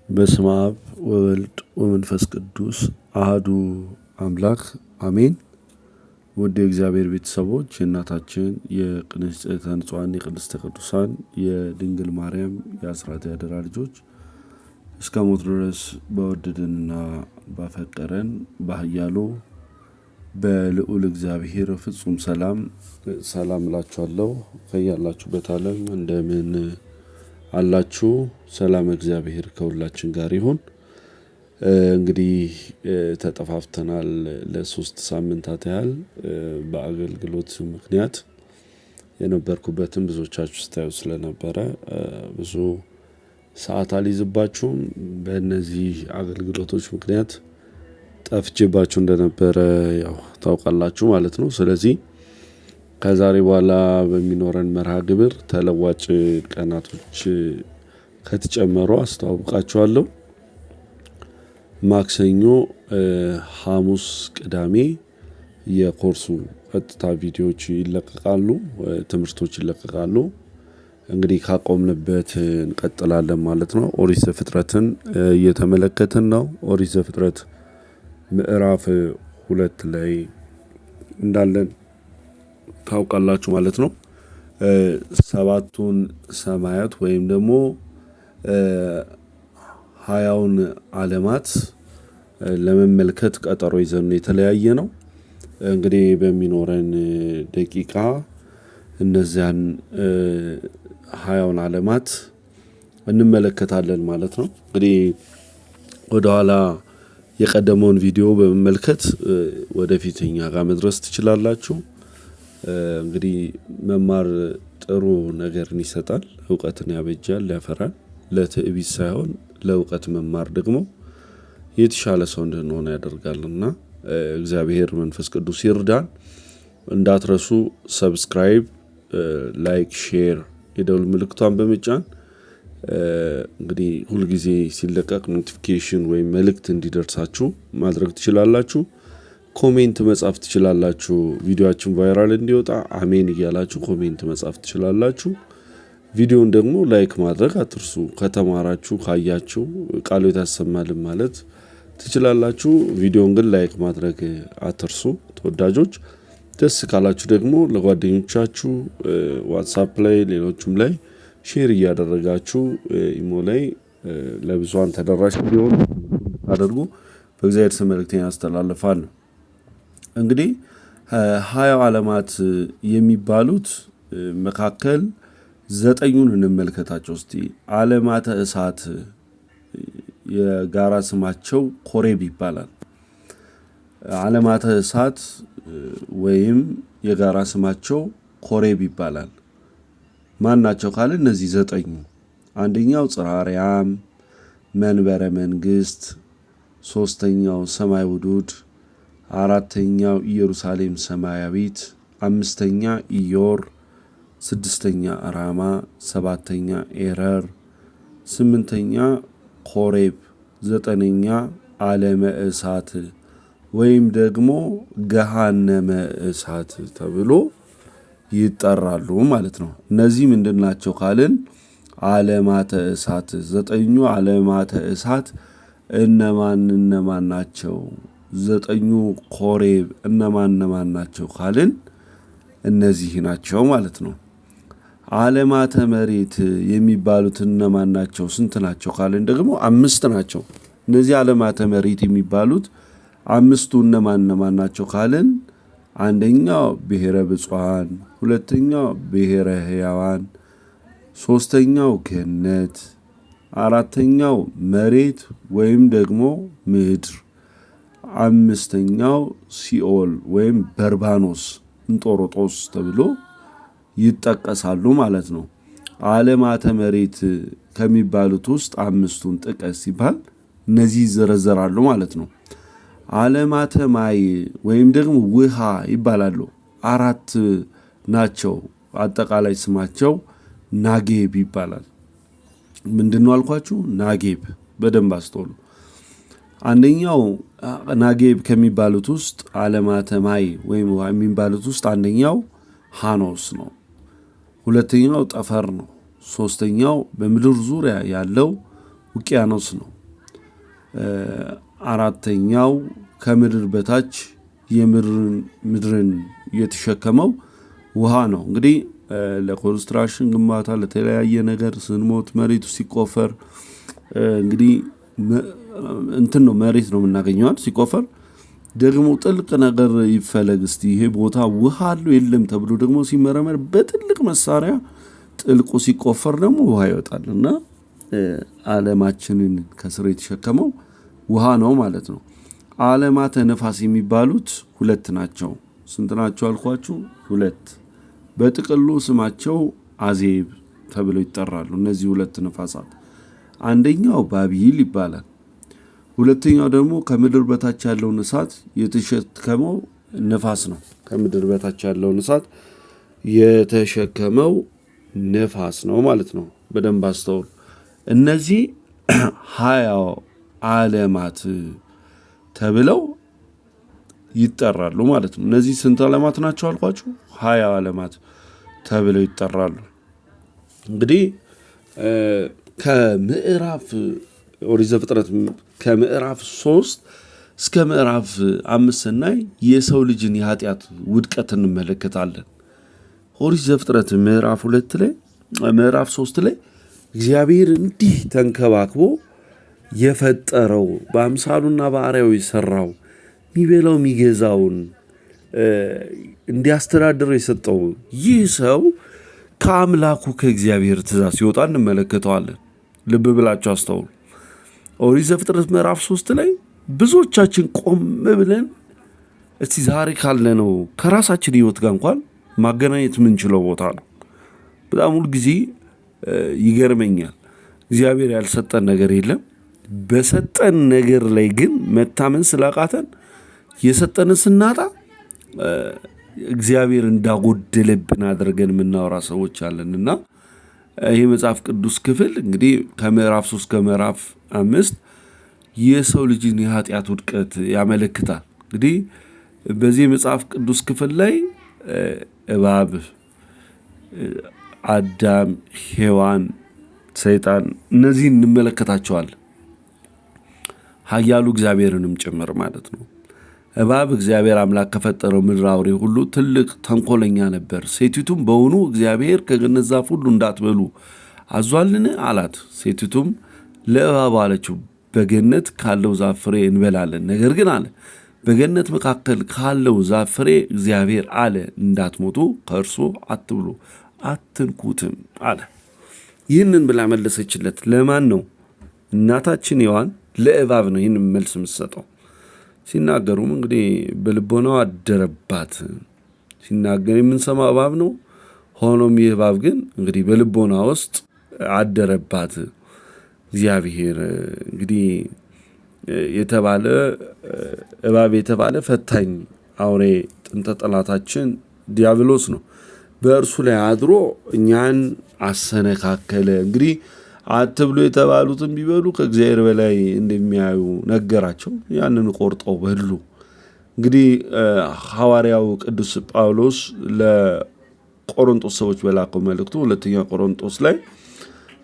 በስመ አብ ወወልድ ወመንፈስ ቅዱስ አህዱ አምላክ አሜን። ውድ የእግዚአብሔር ቤተሰቦች፣ የእናታችን የቅድስተ ንጹሐን የቅድስተ ቅዱሳን የድንግል ማርያም የአስራት ያደራ ልጆች፣ እስከ ሞት ድረስ በወደደንና ባፈቀረን በኃያሉ በልዑል እግዚአብሔር ፍጹም ሰላም ሰላም እላችኋለሁ። ከያላችሁበት ዓለም እንደምን አላችሁ? ሰላም እግዚአብሔር ከሁላችን ጋር ይሁን። እንግዲህ ተጠፋፍተናል ለ3 ሳምንታት ያህል። በአገልግሎት ምክንያት የነበርኩበትም ብዙዎቻችሁ ስታዩ ስለነበረ ብዙ ሰዓት አልይዝባችሁም። በእነዚህ አገልግሎቶች ምክንያት ጠፍቼባችሁ እንደነበረ ያው ታውቃላችሁ ማለት ነው። ስለዚህ ከዛሬ በኋላ በሚኖረን መርሃ ግብር ተለዋጭ ቀናቶች ከተጨመሩ አስተዋውቃችኋለሁ። ማክሰኞ፣ ሐሙስ፣ ቅዳሜ የኮርሱ ቀጥታ ቪዲዮዎች ይለቀቃሉ፣ ትምህርቶች ይለቀቃሉ። እንግዲህ ካቆምንበት እንቀጥላለን ማለት ነው። ኦሪት ዘፍጥረትን እየተመለከትን ነው። ኦሪት ዘፍጥረት ምዕራፍ 2 ላይ እንዳለን ታውቃላችሁ ማለት ነው። 7ቱን ሰማያት ወይም ደግሞ 20ውን ዓለማት ለመመልከት ቀጠሮ ይዘን የተለያየ ነው። እንግዲህ በሚኖረን ደቂቃ እነዚያን 20ውን ዓለማት እንመለከታለን ማለት ነው። እንግዲህ ወደኋላ የቀደመውን ቪዲዮ በመመልከት ወደፊት እኛ ጋር መድረስ ትችላላችሁ። እንግዲህ መማር ጥሩ ነገርን ይሰጣል፣ እውቀትን ያበጃል፣ ያፈራል። ለትዕቢት ሳይሆን ለእውቀት መማር ደግሞ የተሻለ ሰው እንድንሆን ያደርጋልና እግዚአብሔር መንፈስ ቅዱስ ይርዳን። እንዳትረሱ subscribe፣ like፣ share፣ የደውል ምልክቷን በመጫን እንግዲህ ሁልጊዜ ሲለቀቅ notification ወይም መልእክት እንዲደርሳችሁ ማድረግ ትችላላችሁ። Comment መጻፍ ትችላላችሁ። ቪዲዮአችን viral እንዲወጣ አሜን እያላችሁ comment መጻፍ ትችላላችሁ። ቪዲዮን ደግሞ like ማድረግ አትርሱ። ከተማራችሁ፣ ካያችሁ ቃሉ ያሰማልን ማለት ትችላላችሁ። ቪዲዮን ግን like ማድረግ አትርሱ ተወዳጆች። ደስ ካላችሁ ደግሞ ለጓደኞቻችሁ ዋትሳፕ ላይ ሌሎቹም ላይ share እያደረጋችሁ ኢሞ ላይ ለብዙሃን ተደራሽ እንዲሆን እንድታደርጉ በእግዚአብሔር ስም መልእክቴን አስተላልፋለሁ። እንግዲህ 20 ዓለማት የሚባሉት መካከል 9ኙን እንመልከታቸው እስቲ። ዓለማተ እሳት የጋራ ስማቸው ኮሬብ ይባላል። ዓለማተ እሳት ወይም የጋራ ስማቸው ኮሬብ ይባላል። ማን ናቸው ካለ እነዚህ 9ኙ፣ አንደኛው ጽርሐ አርያም፣ መንበረ መንግስት፣ 3ኛው ሰማይ ውዱድ፣ 4ኛው ኢየሩሳሌም ሰማያዊት፣ 5ኛ ኢዮር፣ 6ኛ ራማ፣ 7ኛ ኤረር፣ 8ኛ ኮሬብ፣ 9ኛ ዓለመ እሳት ወይም ደግሞ ገሃነመ እሳት ተብሎ ይጠራሉ ማለት ነው። እነዚህ ምንድን ናቸው ካልን ዓለማተ እሳት፣ 9ኙ ዓለማተ እሳት እነማን እነማን ናቸው? 9ኙ ኮሬብ እነማን እነማን ናቸው ካልን እነዚህ ናቸው ማለት ነው። ዓለማተ መሬት የሚባሉት እነማን ናቸው? ስንት ናቸው ካልን ደግሞ 5 ናቸው። እነዚህ ዓለማተ መሬት የሚባሉት 5ቱ እነማን እነማን ናቸው ካልን አንደኛው ብሔረ ብፁዓን፣ ሁለተኛው ብሔረ ሕያዋን፣ 3ኛው ገነት፣ 4ኛው መሬት ወይም ደግሞ ምድር፣ 5ኛው ሲኦል ወይም በርባኖስ እንጦሮጦስ ተብሎ ይጠቀሳሉ ማለት ነው። ዓለማተ መሬት ከሚባሉት ውስጥ 5ቱን ጥቀስ ሲባል እነዚህ ይዘረዘራሉ ማለት ነው። ዓለማተ ማይ ወይም ደግሞ ውሃ ይባላሉ። 4 ናቸው። አጠቃላይ ስማቸው ናጌብ ይባላል። ምንድነው አልኳችሁ? ናጌብ። በደንብ አስተውሉ። አንደኛው ናጌብ ከሚባሉት ውስጥ ዓለማተ ማይ ወይም ውሃ የሚባሉት ውስጥ አንደኛው ሃኖስ ነው። ሁለተኛው ጠፈር ነው። 3ኛው በምድር ዙሪያ ያለው ውቅያኖስ ነው። አራተኛው ከምድር በታች የምድርን የተሸከመው ውሃ ነው። እንግዲህ ለኮንስትራክሽን ግንባታ፣ ለተለያየ ነገር ስንሞት መሬቱ ሲቆፈር እንግዲህ እንትን ነው መሬት ነው የምናገኘዋል። ሲቆፈር ደግሞ ጥልቅ ነገር ይፈለግ እስቲ ይሄ ቦታ ውሃ አለው የለም ተብሎ ደግሞ ሲመረመር በትልቅ መሳሪያ ጥልቁ ሲቆፈር ደግሞ ውሃ ይወጣል እና ዓለማችንን ከስር የተሸከመው ውሃ ነው ማለት ነው። ዓለማተ ነፋስ የሚባሉት ሁለት ናቸው። ስንት ናቸው አልኳችሁ? ሁለት። በጥቅሉ ስማቸው አዜብ ተብለው ይጠራሉ። እነዚህ ሁለት ነፋሳት አንደኛው ባቢል ይባላል። ሁለተኛው ደግሞ ከምድር በታች ያለውን እሳት የተሸከመው ነፋስ ነው። ከምድር በታች ያለውን እሳት የተሸከመው ነፋስ ነው ማለት ነው። በደንብ አስተውሉ። እነዚህ 20 ዓለማት ተብለው ይጠራሉ ማለት ነው። እነዚህ ስንት ዓለማት ናቸው አልኳችሁ? 20 ዓለማት ተብለው ይጠራሉ። እንግዲህ ከምዕራፍ ኦሪት ዘፍጥረት ከምዕራፍ 3 እስከ ምዕራፍ 5 ስናይ የሰው ልጅን የኃጢአት ውድቀት እንመለከታለን። ኦሪት ዘፍጥረት ምዕራፍ 2 ላይ ምዕራፍ 3 ላይ እግዚአብሔር እንዲህ ተንከባክቦ የፈጠረው በአምሳሉና በአርአያው የሰራው የሚበላው የሚገዛውን እንዲያስተዳድረው የሰጠው ይህ ሰው ከአምላኩ ከእግዚአብሔር ትእዛዝ ሲወጣ እንመለከተዋለን። ልብ ብላችሁ አስተውሉ። ኦሪት ዘፍጥረት ምዕራፍ 3 ላይ ብዙዎቻችን ቆም ብለን እስቲ ዛሬ ካለነው ከራሳችን ሕይወት ጋር እንኳን ማገናኘት የምንችለው ቦታ ነው። በጣም ሁል ጊዜ ይገርመኛል። እግዚአብሔር ያልሰጠን ነገር የለም። በሰጠን ነገር ላይ ግን መታመን ስላቃተን የሰጠንን ስናጣ እግዚአብሔር እንዳጎደለብን አድርገን የምናወራ ሰዎች አለን። እና ይህ መጽሐፍ ቅዱስ ክፍል እንግዲህ ከምዕራፍ 3 ከምዕራፍ 5 የሰው ልጅን የኃጢአት ውድቀት ያመለክታል። እንግዲህ በዚህ መጽሐፍ ቅዱስ ክፍል ላይ እባብ፣ አዳም፣ ሔዋን፣ ሰይጣን እነዚህን እንመለከታቸዋለን። ኃያሉ እግዚአብሔርንም ጭምር ማለት ነው። እባብ እግዚአብሔር አምላክ ከፈጠረው ምድር አውሬ ሁሉ ትልቅ ተንኮለኛ ነበር። ሴቲቱም በውኑ እግዚአብሔር ከገነት ዛፍ ሁሉ እንዳትበሉ አዟልን አላት። ሴቲቱም ለእባቡ አለችው፣ በገነት ካለው ዛፍ ፍሬ እንበላለን። ነገር ግን አለ በገነት መካከል ካለው ዛፍ ፍሬ እግዚአብሔር አለ እንዳትሞቱ ከእርሱ አትብሉ አትንኩትም አለ። ይህንን ብላ መለሰችለት። ለማን ነው? እናታችን ሔዋን ለእባብ ነው ይህንን መልስ የምትሰጠው። ሲናገሩም እንግዲህ በልቦናው አደረባት። ሲናገር የምንሰማው እባብ ነው። ሆኖም ይህ እባብ ግን እንግዲህ በልቦና ውስጥ አደረባት። እግዚአብሔር እንግዲህ የተባለ እባብ የተባለ ፈታኝ አውሬ ጥንተ ጠላታችን ዲያብሎስ ነው። በእርሱ ላይ አድሮ እኛን አሰነካከለ። እንግዲህ አትብሉ የተባሉትን ቢበሉ ከእግዚአብሔር በላይ እንደሚያዩ ነገራቸው። ያንን ቆርጠው በሉ። እንግዲህ ሐዋርያው ቅዱስ ጳውሎስ ለቆሮንቶስ ሰዎች በላከው መልእክቱ ሁለተኛ ቆሮንቶስ ላይ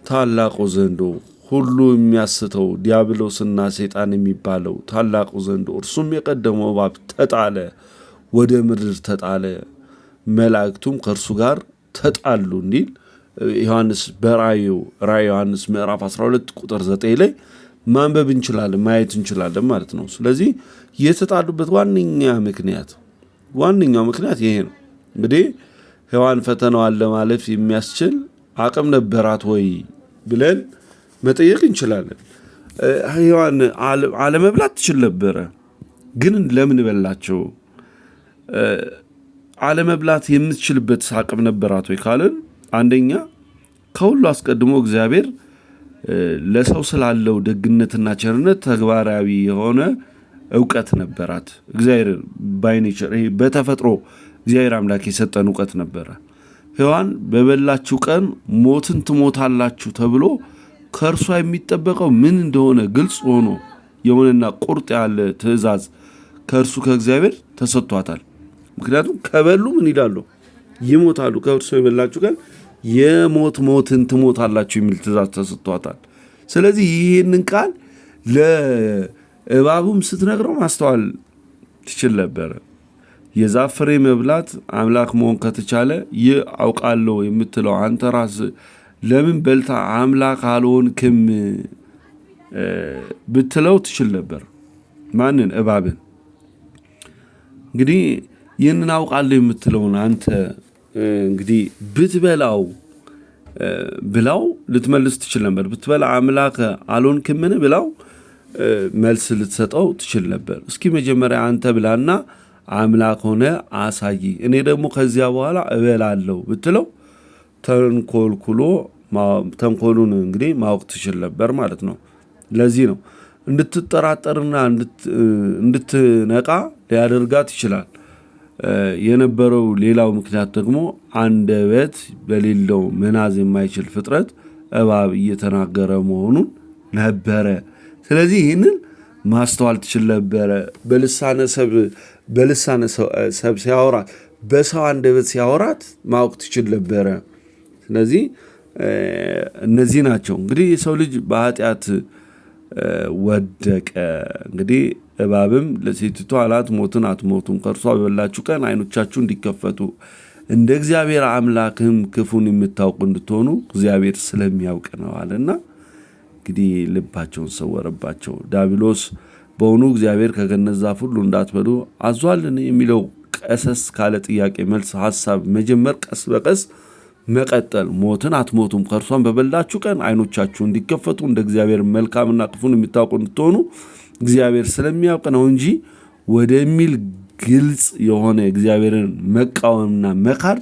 ታላቁ ዘንዶ ሁሉ የሚያስተው ዲያብሎስና ሰይጣን የሚባለው ታላቁ ዘንዶ እርሱም የቀደመው እባብ ተጣለ፣ ወደ ምድር ተጣለ፣ መላእክቱም ከእርሱ ጋር ተጣሉ እንዲል ዮሐንስ በራእዩ ራእይ ዮሐንስ ምዕራፍ 12 ቁጥር 9 ላይ ማንበብ እንችላለን፣ ማየት እንችላለን ማለት ነው። ስለዚህ የተጣሉበት ዋነኛው ምክንያት ይሄ ነው። እንግዲህ ሔዋን ፈተናዋን ለማለፍ የሚያስችል አቅም ነበራት ወይ ብለን መጠየቅ እንችላለን። ሔዋን አለመብላት ትችል ነበረ፣ ግን ለምን በላቸው? አለመብላት የምትችልበት አቅም ነበራት ወይ ካልን፣ አንደኛ ከሁሉ አስቀድሞ እግዚአብሔር ለሰው ስላለው ደግነትና ቸርነት ተግባራዊ የሆነ እውቀት ነበራት። እግዚአብሔር by nature ይሄ በተፈጥሮ እግዚአብሔር አምላክ የሰጠን እውቀት ነበረ። ሔዋን በበላችሁ ቀን ሞትን ትሞታላችሁ ተብሎ ከእርሷ የሚጠበቀው ምን እንደሆነ ግልጽ ሆኖ የሆነና ቁርጥ ያለ ትእዛዝ ከእርሱ ከእግዚአብሔር ተሰጥቷታል። ምክንያቱም ከበሉ ምን ይላሉ? ይሞታሉ። ከእርሱ የበላችሁ ቀን የሞት ሞትን ትሞታላችሁ የሚል ትእዛዝ ተሰጥቷታል። ስለዚህ ይህንን ቃል ለእባቡም ስትነግረው ማስተዋል ትችል ነበረ። የዛፍ ፍሬ መብላት አምላክ መሆን ከተቻለ ይህ አውቃለሁ የምትለው አንተ ራስህ ለምን በልታ አምላክ አልሆንክም ብትለው ትችል ነበር። ማንን? እባብን። እንግዲህ ይህንን አውቃለሁ የምትለውን አንተ እንግዲህ ብትበላው ብላው ልትመልስ ትችል ነበር። ብትበላ አምላክ አልሆንክምን ብላው መልስ ልትሰጠው ትችል ነበር። እስኪ መጀመሪያ አንተ ብላና አምላክ ሆነ አሳይ፣ እኔ ደግሞ ከዚያ በኋላ እበላለሁ ብትለው ተንኮልኩሎ ተንኮሉን እንግዲህ ማወቅ ትችል ነበር ማለት ነው። ለዚህ ነው እንድትጠራጠርና እንድትነቃ ሊያደርጋት ይችላል የነበረው። ሌላው ምክንያት ደግሞ አንደበት በሌለው መናዝ የማይችል ፍጥረት እባብ እየተናገረ መሆኑን ነበረ። ስለዚህ ይህንን ማስተዋል ትችል ነበረ። በልሳነ ሰብ ሲያወራት፣ በሰው አንደበት ሲያወራት ማወቅ ትችል ነበረ። ስለዚህ እነዚህ ናቸው እንግዲህ የሰው ልጅ በኃጢአት ወደቀ። እንግዲህ እባብም ለሴቲቱ አላት፣ ሞትን አትሞቱም፣ ከእርሷ በበላችሁ ቀን ዓይኖቻችሁ እንዲከፈቱ እንደ እግዚአብሔር አምላክም ክፉን የምታውቁ እንድትሆኑ እግዚአብሔር ስለሚያውቅ ነው አለና እንግዲህ ልባቸውን ሰወረባቸው። ዲያብሎስ በውኑ እግዚአብሔር ከገነት ዛፍ ሁሉ እንዳትበሉ አዟልን የሚለው ቀሰስ ካለ ጥያቄ መልስ ሀሳብ መጀመር፣ ቀስ በቀስ መቀጠል፣ ሞትን አትሞቱም፣ ከእርሷን በበላችሁ ቀን ዓይኖቻችሁ እንዲከፈቱ እንደ እግዚአብሔር መልካምና ክፉን የምታውቁ እንድትሆኑ እግዚአብሔር ስለሚያውቅ ነው እንጂ ወደሚል ግልጽ የሆነ እግዚአብሔርን መቃወምና መካድ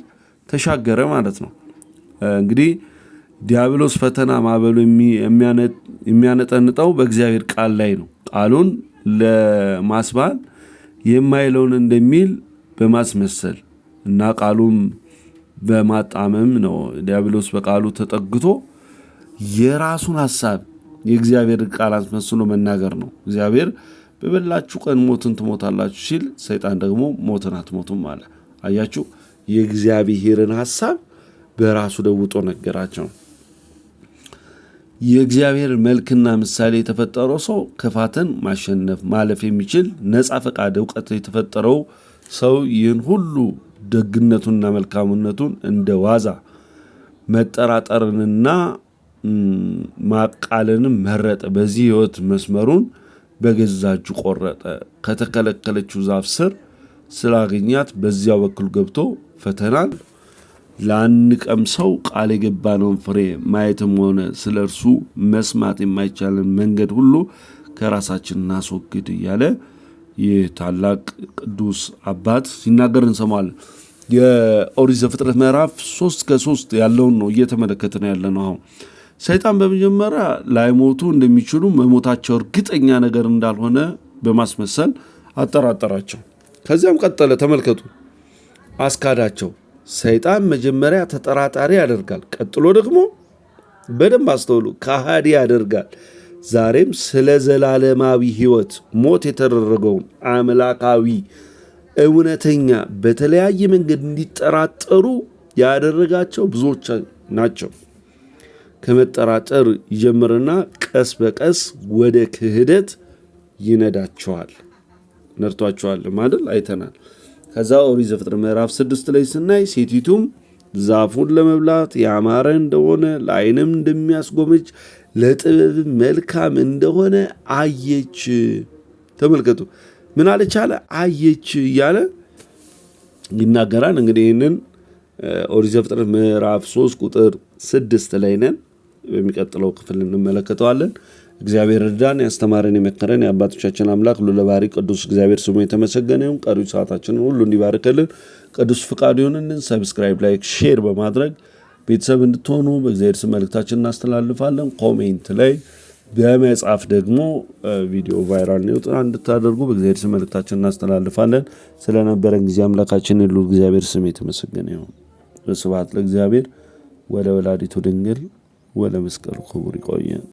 ተሻገረ ማለት ነው። እንግዲህ ዲያብሎስ ፈተና ማዕበሉ የሚያነጠንጠው በእግዚአብሔር ቃል ላይ ነው። ቃሉን ለማስባል የማይለውን እንደሚል በማስመሰል እና ቃሉም በማጣመም ነው። ዲያብሎስ በቃሉ ተጠግቶ የራሱን ሐሳብ የእግዚአብሔር ቃል አስመስሎ መናገር ነው። እግዚአብሔር በበላችሁ ቀን ሞትን ትሞታላችሁ ሲል፣ ሰይጣን ደግሞ ሞትን አትሞቱም አለ። አያችሁ፣ የእግዚአብሔርን ሐሳብ በራሱ ለውጦ ነገራቸው። የእግዚአብሔር መልክና ምሳሌ የተፈጠረው ሰው ክፋትን ማሸነፍ ማለፍ የሚችል ነፃ ፈቃድ እውቀት የተፈጠረው ሰው ይህን ሁሉ ደግነቱንና መልካምነቱን እንደ ዋዛ መጠራጠርንና ማቃለንን መረጠ። በዚህ ሕይወት መስመሩን በገዛ እጁ ቆረጠ። ከተከለከለችው ዛፍ ስር ስላገኛት በዚያው በኩል ገብቶ ፈተናን ላንቀምሰው ቃል የገባነውን ፍሬ ማየትም ሆነ ስለ እርሱ መስማት የማይቻልን መንገድ ሁሉ ከራሳችን እናስወግድ እያለ ይህ ታላቅ ቅዱስ አባት ሲናገር እንሰማለን። የኦሪት ዘፍጥረት ምዕራፍ 3 ከ3 ያለውን ነው እየተመለከትን ያለ ነው። አሁን ሰይጣን በመጀመሪያ ላይሞቱ እንደሚችሉ፣ መሞታቸው እርግጠኛ ነገር እንዳልሆነ በማስመሰል አጠራጠራቸው። ከዚያም ቀጠለ፣ ተመልከቱ፣ አስካዳቸው። ሰይጣን መጀመሪያ ተጠራጣሪ ያደርጋል። ቀጥሎ ደግሞ በደንብ አስተውሉ፣ ከሃዲ ያደርጋል። ዛሬም ስለ ዘላለማዊ ሕይወት ሞት የተደረገውን አምላካዊ እውነተኛ በተለያየ መንገድ እንዲጠራጠሩ ያደረጋቸው ብዙዎች ናቸው። ከመጠራጠር ይጀምርና ቀስ በቀስ ወደ ክህደት ይነዳቸዋል። ነድቷቸዋል ማለት አይተናል። ከዛ ኦሪት ዘፍጥረት ምዕራፍ 6 ላይ ስናይ፣ ሴቲቱም ዛፉን ለመብላት ያማረ እንደሆነ፣ ለዓይንም እንደሚያስጎመጅ፣ ለጥበብ መልካም እንደሆነ አየች። ተመልከቱ፣ ምን አለች አለ? አየች እያለ ይናገራል። እንግዲህ ይህንን ኦሪት ዘፍጥረት ምዕራፍ 3 ቁጥር 6 ላይ ነን። በሚቀጥለው ክፍል እንመለከተዋለን። እግዚአብሔር እርዳን። ያስተማረን የመከረን የአባቶቻችን አምላክ ልዑለ ባሕርይ ቅዱስ እግዚአብሔር ስሙ የተመሰገነ ይሁን። ቀሪው ሰዓታችንን ሁሉ እንዲባርክልን ቅዱስ ፍቃዱ ይሁንልን። Subscribe፣ like፣ share በማድረግ ቤተሰብ እንድትሆኑ በእግዚአብሔር ስም መልእክታችን እናስተላልፋለን። Comment ላይ በመጻፍ ደግሞ ቪዲዮ viral እንዲወጣ እንድታደርጉ በእግዚአብሔር ስም መልእክታችን እናስተላልፋለን። ስለነበረን ጊዜ አምላካችን ሁሉ እግዚአብሔር ስም የተመሰገነ ይሁን። ስብሐት ለእግዚአብሔር ወለወላዲቱ ድንግል ወለመስቀሉ ክቡር። ይቆየን።